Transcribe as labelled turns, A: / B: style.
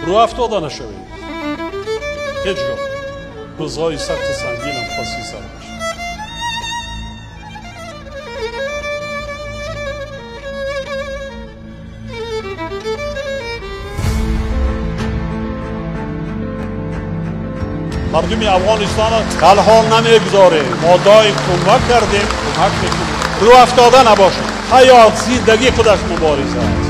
A: Рӯ афтода нашавед ҳеҷ гоҳ. Рӯзҳои сахту сангинам паси сар бошад. Мардуми Афғонистонро танҳо намегузорем. Мо доим кӯмак кардем, кӯмак мекунем. Рӯ афтода набошед. Ҳаёт, зиндагӣ худаш мубориза аст.